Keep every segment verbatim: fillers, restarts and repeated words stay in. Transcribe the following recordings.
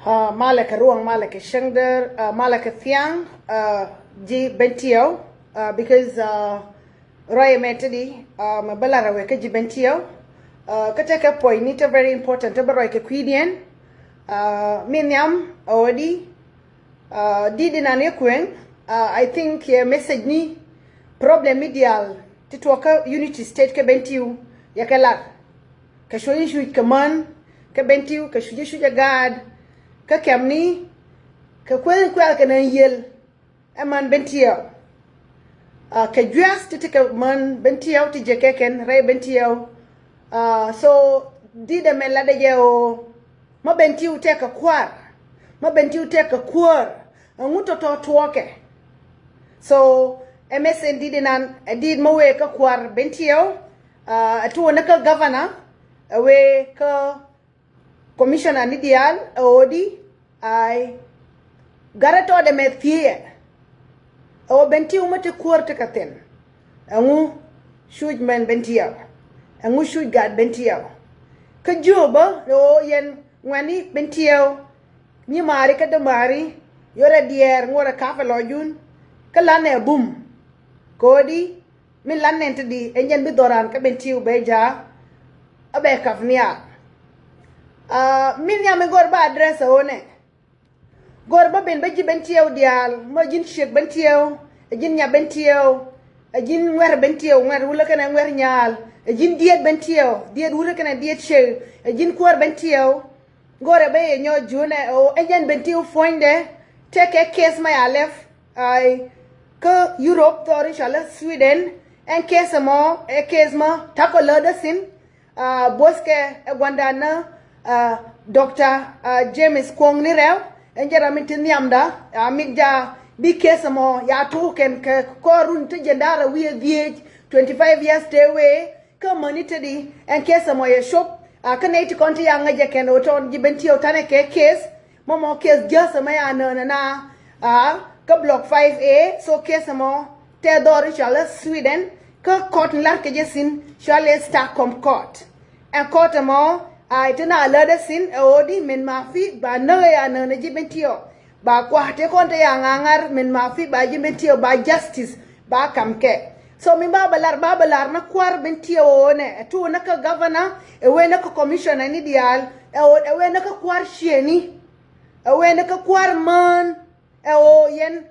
Malɛ kɛ ruɔ̱ŋ, malɛ kɛ cäŋdär, malɛ kɛ thiaŋ. Ji̱ Bentiu, because ruac ɛmɛ te di mɛ bä lar ɛ wee kä Ji̱ Bentiu. Kä tekɛ puɔ̱nyni te very important te bä ruac kɛ kui̱diɛn. Mi nhiam ɛ ɣöö di di̱t inan i̱ kuëŋ. I think yɛ message ni problem mi diaal ti tuɔɔk kä Unity State kä Bentiu yɛ kɛ lar. Kɛ cuc i̱ cuc kɛ män kä Bentiu, kɛ cuc i̱ cuc ɛ gaat, kä kɛmni kɛ kueth in kuɛth kɛ nɛn yiël ɛ män Bentiu. Kɛ juɛth ti ti kɛ män Bentiu ti jɛ kɛ kɛn rɛy Bentiu. So di̱t ɛmɛ latdɛ jɛ ɣöö ma Bentiu tɛk kɛ kua̱r, ma Bentiu tɛk kɛ kuäär, ɛŋu tɔ̱tɔ̱ tuɔɔkɛ? So ɛ message di̱t inan ɛ di̱t ma wee kä kua̱r Bentiu. Ɛ tuɔɔk ni kä governor, ɛ wee kä commissioner ni diaal ɛ ɣöö di ay gat ɛ tɔɔdɛ mɛ thiee ɛ ɣöö Bentiu mä ti kuäär ti kɛ thi̱n. Ɛŋu cuc män Bentiu? Ɛŋu cuc gaat Bentiu? Kä jiöbä ɣöö yɛn ŋuɛ̈tni Bentiu, nyi maari kä dämaari, yɔrɛ diɛɛr ŋuɔrɛ ka̱pɛ lɔcdun kä la̱tnɛ bum. Kɛ ɣöö di min la̱t nɛn te di ɛn jɛn bi dhɔran kä Bentiu bɛ jaak. A bɛ kap nhial. Min nhiam in go̱r ba address ɛ ɣöö nɛ go̱r ba ben bä ji̱ Bentiu diaal, ma ji̱n ciek Bentiu, ɛ ji̱n nya Bentiu, ɛ ji̱n ŋuɛ̈r Bentiu, ŋuɛ̈r wulä kɛnɛ ŋuɛ̈r nyaal, ɛ ji̱n diet Bentiu, diet wulä kɛnɛ diet ciek, ɛ ji̱n kuäär Bentiu. Go̱rɛ bä yɛ nyɔ junɛ ɣöö ɛn jɛn Bentiu puɔ̱nydɛ tɛkɛ case ma ya left ay kä Europe, dhɔr in cɔalɛ Sweden. Ɛn case mɔ ɛ case ma takɔ lätdä thi̱n. Buɔthkɛ ɛ gua̱ndan ni Doctor James Kuɔŋ ni Rɛw. Ɛn jɛ ram in ti nhiamda a mit ja bi case mɔ ya tuuk kɛn kɛ kɔr run ti jiɛn da̱ŋ rɛw wi̱i̱ dhieec, twenty five years te wee. Kä mäni te di ɛn case ɛmɔ yɛ cop. Kä nɛy ti kɔn ti ya ŋäcɛ kɛn ɣöö tɔn ji̱ Bentiu ta̱nɛ kɛ case. Mɔmɔ case jäth ɛmɛ ya nöönä na kä block five A. So case ɛmɔ tɛ dhɔr in cɔalɛ Sweden. Kä court in lar kɛ jɛ thi̱n cɔalɛ Stockholm Court. Ɛn court ɛmɔ a ti na lätdɛ thi̱n ɛ ɣöö di min ma fi ba näk ya nöönä ji̱ Bentiu. Ba kua̱r tëë kɔn te ya ŋa̱ŋa̱r min ma fi ba ji̱ Bentiu ba justice ba kam kɛ. So min ba bä lar, ba bä lar ni kua̱r Bentiu ɣöö nɛ ɛ tuuk ni kä governor, ɛ wee ni kä commissioner ni diaal, ɛ ɣöö ɛ wee ni kä kua̱r ciëni, ɛ wee ni kä kua̱r män. Ɛ ɣöö yɛn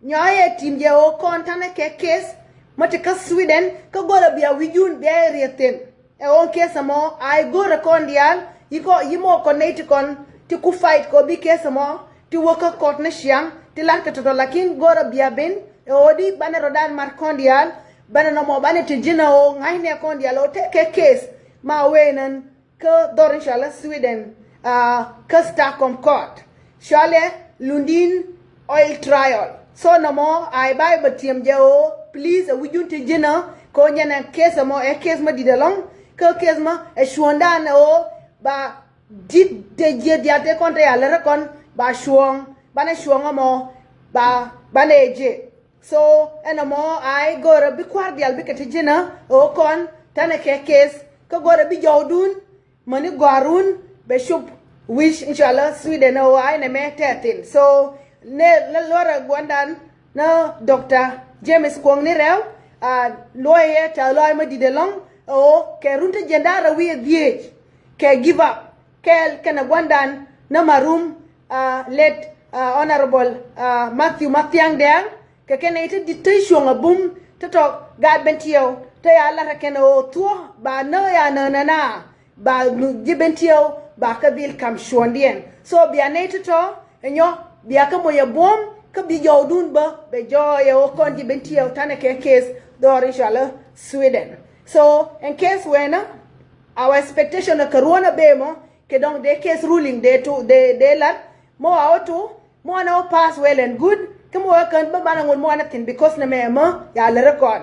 nyɔa̱ yɛ tim jɛ ɣöö kɔn ta̱nɛ kɛ case ma ti kä Sweden kä go̱rɛ bia wi̱cdun bia yɛ rieth thi̱n. Ɛ ɣöö case ɛmɔ a i̱ go̱rɛ kɔn diaal, yi kɔ yi mɔ kɔn nɛy ti kɔn ti ku fight kɔ bi case ɛmɔ ti wä kä court ni ciaŋ ti la̱t kɛ tɔ̱tɔ̱, lakin go̱rɛ bia ben ɛ ɣöö di banɛ rɔ̱dan mar kɔn diaal. Banɛ nɔmɔ banɛ ti ji̱n ɛ ɣöö ŋa̱cnɛ kɔn diaal ɣöö tekɛ case ma wee nän kä dhɔr in cɔalɛ Sweden kä Stockholm Court. Cɔalɛ Lundin Oil Trial. So nɔmɔ a i̱ ba i̱ bä tiɛm jɛ ɣöö please ɛ wi̱cdun ti ji̱n ɛ kɛ ɣöö nyɛn ɛ case ɛmɔ ɛ case ma di̱t ɛlɔ̱ŋ. Kä case ma ɛ cuɔ̱ɔ̱ŋdan ɛ ɣöö ba di̱t te jiɛ diaal te kɔn te ya lät ɛ kɔn ba cuɔ̱ɔ̱ŋ, banɛ cuɔ̱ɔ̱ŋ ɛmɔ ba banɛ ɛ jiɛ. So ɛn ɛmɔ a i̱ go̱rɛ bi kua̱r diaal bikɛ ti ji̱n ɛ ɣöö kɔn ta̱nɛ kɛ case kä go̱rɛ bi jɔwdun mäni gɔ̱a̱run bɛ cop wi̱c in cɔalɛ Sweden ɛ ɣöö a i̱ nɛmɛ tɛthin. So nɛ lä luɔrɛ gua̱ndan ni Doctor James Kuɔŋ ni Rɛw. A luɔyɛ tɛth lɔaac ma di̱t ɛlɔ̱ŋ ɛ ɣöö kɛ run ti jiɛn da̱ŋ rɛw wi̱i̱ dhieec kɛ give up kɛɛl kɛnɛ gua̱ndan ni marum late Honorable Matthew Mathiang Dɛŋ. Kɛ kɛn nɛy ti di̱t ti cuɔ̱ŋ a bum ti tɔ̱ gaat Bentiu ti ya lat ɛ kɛn ɣöö thuɔ̱k ba näk ya nänä na ba ji̱ Bentiu ba kä dhil ka̱m cuɔ̱ɔ̱ŋdiɛn. So bia nɛy ti tɔ̱ ɛ nyɔ bia kä moc ɛ buɔ̱m kä bi jɔwdun bä bɛ jɔɔyɛ ɣöö kɔn ji̱ Bentiu ta̱nɛ kɛ case dhɔr in cɔalɛ Sweden. So ɛn case wɛnä our expectation ɛ kɛ ruɔ̱n a bee mɔ kɛ dɔ̱ŋ dee case ruling dee tu dee dee lat mɔ a ɣä tu mɔ nɛ wä pass well and good. Kä mɔ wä kän bä banɛ ŋot mɔ nɛ thin because nɛ mɛ mɔ ya lɛ record.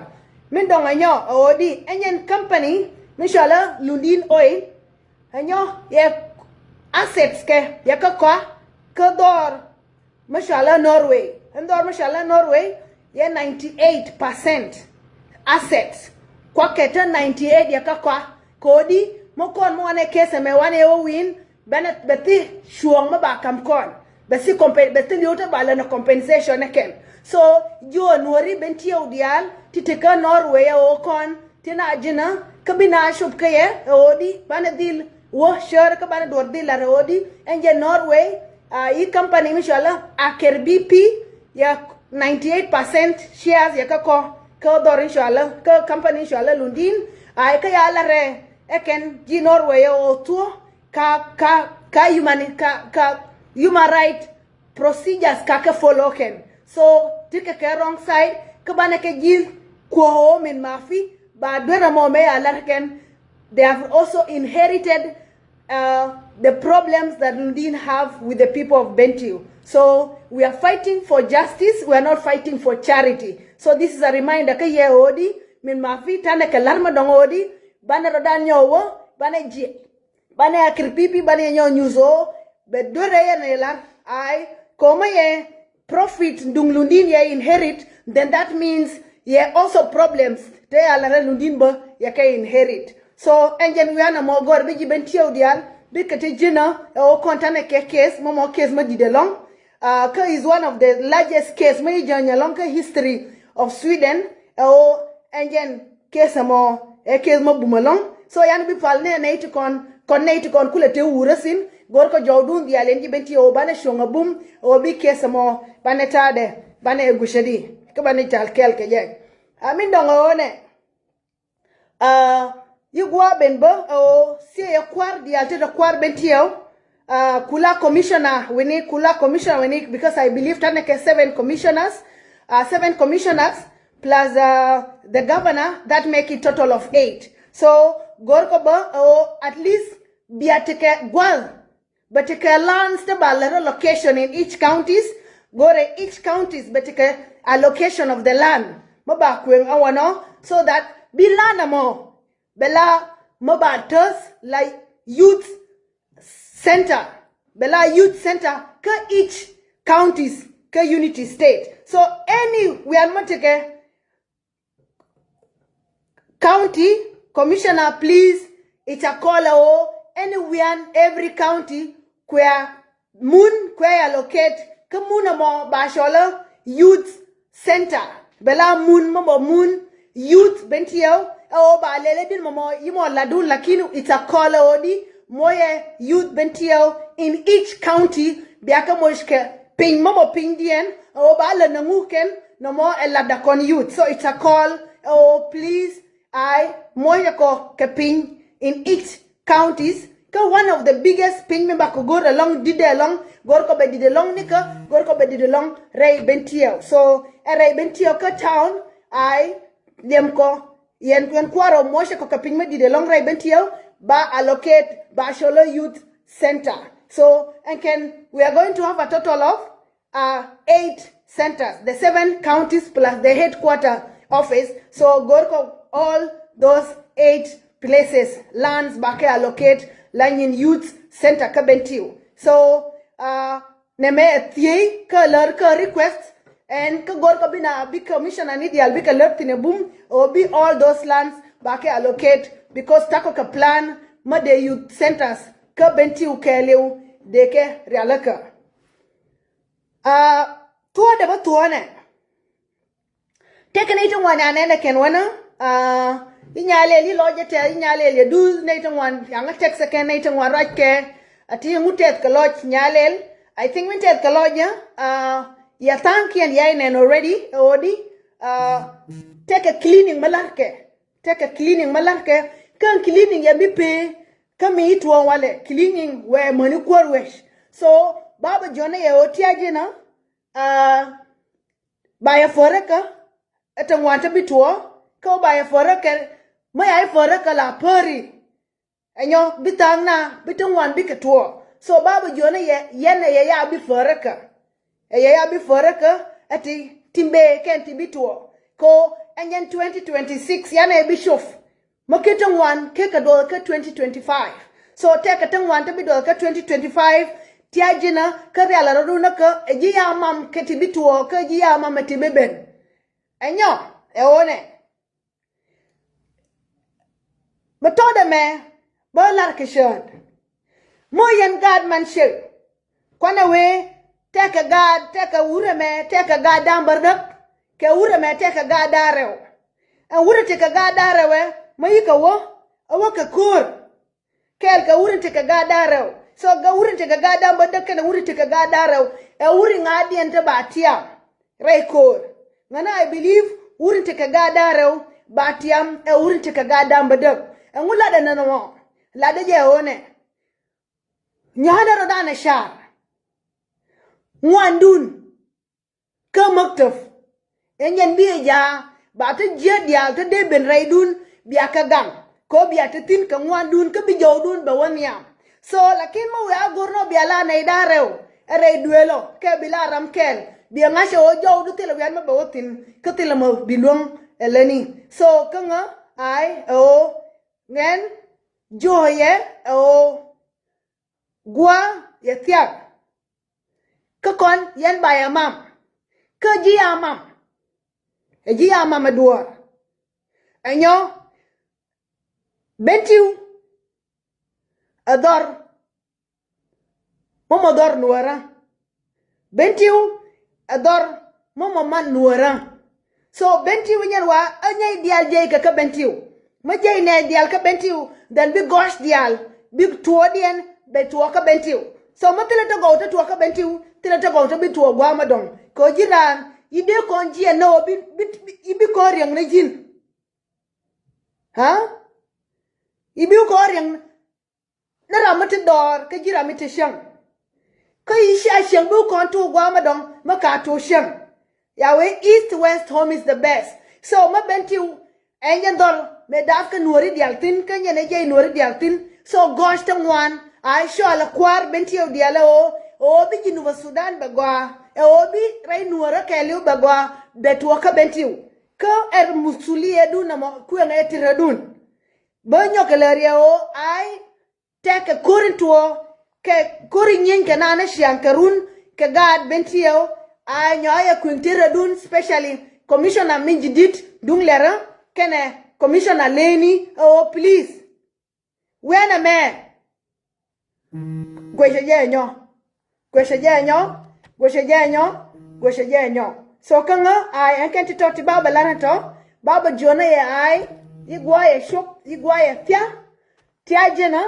Min dɔŋ ɛ nyɔ ɛ ɣöö di ɛ nyɛn company mi cɔalɛ Lundin Oil. Ɛ nyɔ yɛ assets kɛ yɛ kä kɔa kä dhɔr mi cɔalɛ Norway. Ɛn dhɔr mi cɔalɛ Norway yɛ ninety eight percent assets. Kuakɛ te ninety eight yɛ kä kɔa. Kodi mɔ kɔn mɔ wanɛ case ɛmɛ wanɛ wä win. Bɛ na bɛ thi cuɔ̱ɔ̱ŋ mi ba ka̱m kɔn. Bɛ thi compen bɛ thi li̱w ti ba lɛ ni compensation ni kɛn. So jiö Nuɔri Bentiu diaal ti ti kä Norway ɛ ɣöö kɔn ti na ji̱nä kä bi na cop kä yɛ ɛ ɣöö di banɛ dhil wä cär kä banɛ duɔ̱r dhil lar ɛ ɣöö di ɛn jɛ Norway. A yi company mi cɔalä Aker B P yɛ ninety eight percent shares yɛ kä kɔ kä dhɔr in cɔalä kä company in cɔalä Lundin. A yi kä ya larɛ ɛ kɛn ji̱ Norway ɛ ɣöö thuɔ̱ ka ka ka human ka ka human right procedures ka kɛ follow kɛn. So ti kɛ kɛ wrong side kä banɛ kɛ ji̱ kuɔ̱ ɣöö min mafi ba duer ɛmɔ mɛ ya lar kɛn. They have also inherited uh, the problems that Lundin have with the people of Bentiu. So we are fighting for justice, we are not fighting for charity. So this is a reminder kä yɛ ɣöö di min mafi tanɛ kɛ lar ma dɔŋ ɣöö di banɛ rɔ dan nyɔw wä banɛ jiɛ banɛ a kir pipi banɛ yɛ nyɔw nyuth ɣöö bɛ duer ɛ yɛn ɛ lar. Ai ko̱mä yɛ profit duŋ Lundin yɛ inherit, then that means yɛ also problems te ya larɛ Lundin bä yɛ kɛ inherit. So ɛn jɛn wianɛ mɔ gɔr bi ji̱ Bentiu diaal bi kɛ ti ji̱nä ɛ ɣöö kɔn tanɛ kɛ case mɔ mɔ case mä di̱t ɛlɔ̱ŋ. Uh, kä is one of the largest case mä i̱ jäny ɛlɔ̱ŋ kä history of Sweden. Ɛ ɣöö ɛn jɛn case ɛmɔ ɛ case mä bum ɛlɔ̱ŋ. So yan bi pal nɛ nɛy ti kɔn kɔn nɛy ti kɔn kulɛ te wurä thi̱n go̱r kɔ jɔwdun dhial ɛn ji̱ Bentiu ɣöö banɛ cuɔ̱ŋ ɛ bum ɣöö bi case ɛmɔ banɛ ta̱a̱dɛ banɛ ɛ gui̱cädi kä banɛ cal kɛɛl kɛ jɛ. A min dɔ̱ŋ ɛ ɣöö nɛ Uh, yi guɔ ben bä ɛ ɣöö thiɛ yɛ kua̱r diaal te te kua̱r Bentiu. Uh, kula commissioner wini kula commissioner wini because I believe tanɛ kɛ seven commissioners. Uh, seven commissioners plus uh, the governor that make it total of eight. So go̱r kɔ bä ɛ ɣöö at least bia tekɛ gua̱l bɛ tekɛ lands te ba lɛ rɔ location in each counties. Go̱rɛ each counties bɛ tekɛ allocation of the land mä ba kueŋ a wanɔ so that bi land amɔ bɛ la mä ba töth la youth center bɛ la youth center kä each counties kä Unity State. So any wian mä tekɛ county commissioner please i̱ ca kɔl ɛ ɣöö any wian every county kuɛ mun kuɛ allocate kä mun ɛmɔ ba cɔl ɛ youth center bɛ la mun mä bä mun youth Bentiu ɛ ɣöö ba lɛl ɛ di̱t mɔmɔ yi mɔ ladun lakin i̱ ca kɔl ɛ ɣöö di moc ɛ youth Bentiu in each county bia kɛ moc kɛ piny mä bä pinydiɛn ɛ ɣöö ba lät nɛ ŋuk kɛn nɔmɔ ɛ latda kɔn youth. So i̱ ca kɔl ɛ ɣöö please ai moc ɛ kɔ kɛ piny in each counties kä one of the biggest piny mi bakɔ go̱r ɛlɔ̱ŋ di̱t ɛlɔ̱ŋ go̱r kɔ bɛ di̱t ɛlɔ̱ŋ nikä go̱r kɔ bɛ di̱t ɛlɔ̱ŋ rɛy Bentiu. So ɛ rɛy Bentiu kä town ai liɛm kɔ yɛn yɛn kuarɔ moc ɛ kɔ kɛ piny mi di̱t ɛlɔ̱ŋ rɛy Bentiu ba allocate ba cɔl ɛ youth center. So ɛn kɛn we are going to have a total of uh, eight centers, the seven counties plus the headquarter office. So go̱r kɔ all those eight places lands ba kɛ allocate la nyin youth center kä Bentiu. So uh, nɛ mɛ ɛ thiey kä lär kä request ɛn kä go̱r kɔ bi na bi commissioner ni dial bi kɛ lär thin ɛ bum ɛ ɣöö bi all those lands ba kɛ allocate because takɔ kɛ plan mä dee youth centers kä Bentiu kɛɛliw dee kɛ rialikä. Uh, thuɔ̱ɔ̱dɛ bä thuɔ̱ɔ̱nɛ tekɛ nɛy ti ŋuan ya nɛnɛ kɛn wänä. Uh, i̱ nyalɛl i̱ lɔc jɛ tɛth i̱ nyalɛl yɛ duth nɛy ti ŋuan yaŋä text kɛn nɛy ti ŋuan ruac kɛ a ti ŋu tɛth kɛ lɔc nyalɛl. I think min tɛth kɛ lɔc jɛ uh, yɛ tha̱a̱ŋkiɛn ya inɛn already ɛ ɣöö di uh, tekɛ cleaning mä la̱rkɛ tekɛ cleaning mä la̱rkɛ. Kä cleaning yɛ bi pee kä mi i̱ tuɔɔŋ walɛ cleaning wɛ mäni kuäär wec. So ba bä jɔ̱nɛ yɛ ɣöö tia̱ ji̱n ɔ uh, ba yɛ päräkä ɛ te ŋuan te bi tuɔɔk kä ba yɛ päräkä. Mä ya i̱ päräkä la päri ɛnyɔ bi tha̱a̱ŋ na bi te ŋuan bikɛ tuɔɔk. So ba bä jiɔnɛ yɛ yɛn ɛ yɛ ya bi päräkä ɛ yɛ ya bi päräkä ɛ ti ti mbee kɛn ti bi tuɔɔk. Ko ɛn yɛn twenty twenty six yan ɛ bi cop. Mä kä te ŋuan kä kɛ duɔth kä twenty twenty five. So tɛkɛ te ŋuan te bi duɔth kä twenty twenty five. Tia̱ ji̱nä kä rial a rɔ̱dun kä ɛ ji̱ ya mam kä ti bi tuɔɔk kä ji̱ ya mam ɛ ti bi ben. Ɛnyɔ ɛ ɣöö nɛ bä tɔ̱ɔ̱dɛ mɛ bä lar kɛ cäät. Mɔ yɛn gaat man cek. Kuanɛ wee, tɛkɛ gaat, tɛkɛ wurɛ mɛ tɛkɛ gaat da̱ŋ bädäk, kɛ wurɛ mɛ tɛkɛ gaat da̱ŋ rɛw. Ɛn wurɛ tɛkɛ gaat da̱ŋ rɛw ɛ, mɔ yikɛ wä, ɛ wä kɛ ko̱o̱r. Kɛɛl kɛ wurɛ tɛkɛ gaat da̱ŋ rɛw. So kɛ wurɛ tɛkɛ gaat da̱ŋ bädäk kɛnɛ wurɛ tɛkɛ gaat da̱ŋ rɛw, ɛ wurɛ ŋa̱diɛn te ba tiam rɛy ko̱o̱r. Ŋänä I believe wurɛ tɛkɛ gaat da̱ŋ rɛw ba tiam ɛ wurɛ tɛkɛ gaat da̱ŋ bädäk. Ɛŋu latdɛ nɛn ɔ? Latdɛ jɛ ɣöö nɛ nyɔ̱a̱nɛ rɔ danɛ car ŋuandun kä maktab. Ɛ nyɛn bi ɛ ja̱a̱ ba te jiäk diaal te dee ben rɛydun bia kɛ gaŋ. Kɛ ɣöö bia te thi̱n kɛ ŋuandun kä bi jɔwdun bɛ wä nhiam. So lakin mä wëë a go̱r nɔ bia la nɛy da̱ŋ rɛw ɛ rɛy duëël ɔ kɛ bi la ram kɛl bia ŋa̱c ɛ ɣöö jɔwdu thilɛ wian mä bɛ wä thi̱n kä thilɛ mä bi luäŋ ɛ lätni. So kä ŋä ay ɛ ɣöö ŋɛn juɔyɛ ɛ ɣöö gua̱a̱ yɛ thiak. Kä kɔn yɛn ba yɛ mam kä ji̱ ya mam. Ɛ ji̱ ya mam ɛ duɔ̱ɔ̱r. Ɛ nyɔ Bentiu ɛ dhɔr. Mɔmɔ dhɔr nuɔrä. Bentiu ɛ dhɔr mɔmɔ man nuɔrä. So Bentiu nyɛn wa ɛ nyɛy diaal jɛy kɛ kä Bentiu. Mä jɛy nɛy diaal kä Bentiu, then bi gɔ̱a̱c diaal bi tuɔɔkdiɛn bɛ tuɔɔk kä Bentiu. So mä thilɛ te gɔw te tuɔɔk kä Bentiu, thilɛ te gɔw te bi tuɔɔk gua̱a̱ mä dɔ̱ŋ. Kɛ ɣöö ji̱n raan i̱ dee kɔn jiɛn ni ɣöö bi, bi, bi, i̱ bi kɔn riɛŋ ni ji̱n. Ha? I̱ bi kɔn riɛŋ ni ram mi ti dɔɔr kä ji̱ ram mi ti cäŋ. Kä i̱ cia cäŋ bi kɔn tuɔɔk gua̱a̱ mä dɔ̱ŋ mä ka tuɔɔk cäŋ. Ya wee east west home is the best. So mä Bentiu ɛ nyɛn dhɔl mëë da̱a̱p kä nuɔ̱ɔ̱ri diaal thi̱n kä nyɛn ɛ jɛy nuɔ̱ɔ̱ri diaal thi̱n. So gɔ̱a̱c te ŋuan a cɔal ɛ kua̱r Bentiu diaal ɛ ɣöö, ɛ ɣöö bi Jinub Sudan bɛ gɔaa, ɛ ɣöö bi rɛy nuɔ̱ɔ̱rä kɛɛliw bɛ gɔaa, bɛ tuɔɔk kä Bentiu. Kä ɛ musuliyadun ɛmɔ kuëŋ ɛ ti̱rädun. Bä nyɔk kɛ lɛ riɛw ɣöö ay tɛkɛ ko̱r in tuɔɔk kɛ ko̱r in nyieeny kɛ naan ni ciaŋ kɛ run kɛ gaat Bentiu. A nyɔac ɛ kui̱ŋ ti rɛdun, specially commissioner min ji̱ di̱t duŋ lɛrä kɛnɛ commissioner leni ɛ ɣöö please. Wɛnɛ mɛ guecɛ jɛ nyɔ. Guecɛ jɛ nyɔ, guecɛ jɛ nyɔ, guecɛ jɛ nyɔ. So kä ŋä ay ɛn kɛn ti tɔ ti ba bɛ la̱rä tɔ, ba bɛ jiɔnä yɛ ay, yi guayɛ cop, yi guayɛ thia. Tia jinä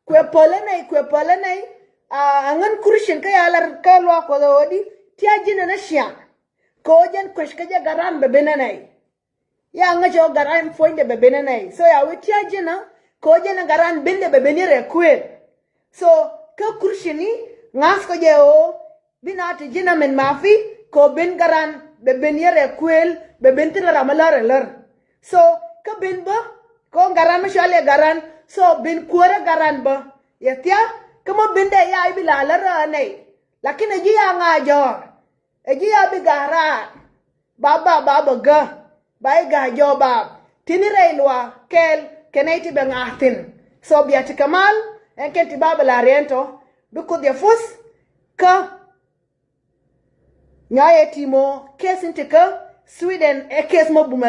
kuɛ pälä nɛy, kuɛ pälä nɛy. A ŋän kurcin kä ya lar kä luaak Kuɔth ɛ ɣöö di tia jinä ni ciaŋ. Kɛ ɣöö jɛn kuec kä jɛ gat ran bɛ ben ɛ nɛy. Ya ŋäcɛ ɣöö gat ran puɔ̱nydɛ bɛ ben ɛ nɛy. So ya wee tia jinä kɛ ɣöö jɛn ɛ gat ran bendɛ bɛ ben yɛ rɛ kuëël. So kä kurcini ŋa̱th kɔ jɛ ɣöö bi na ti ji̱n amen mafi kɛ ɣöö ben gat ran bɛ ben yɛ rɛ kuëël, bɛ ben thilɛ ram mi lär ɛ lär. So kä ben bä kɛ ɣöö gat ran mi cɔal yɛ gat ran. So ben kuäärä gat ran bä yɛ thia kä mä ben dee ya i̱ bi la lär ɛ nɛy. Lakin ɛ ji̱ ya ŋa̱ jɔ̱ɔ̱r. Ɛ ji̱ ya bi ga̱a̱ raar. Ba ba ba bä gä ba i̱ ga̱a̱ jɔw ba tini rɛy luaak kɛɛl kɛ nɛy ti bɛ ŋa̱a̱ thi̱n. So bia ti kɛ mal ɛn kɛn ti ba bɛ la riɛn tɔ bi Kuoth yɛ puth. Kä nyɔac ɛ ti mɔ case in ti kä Sweden ɛ case mɔ bumɛ.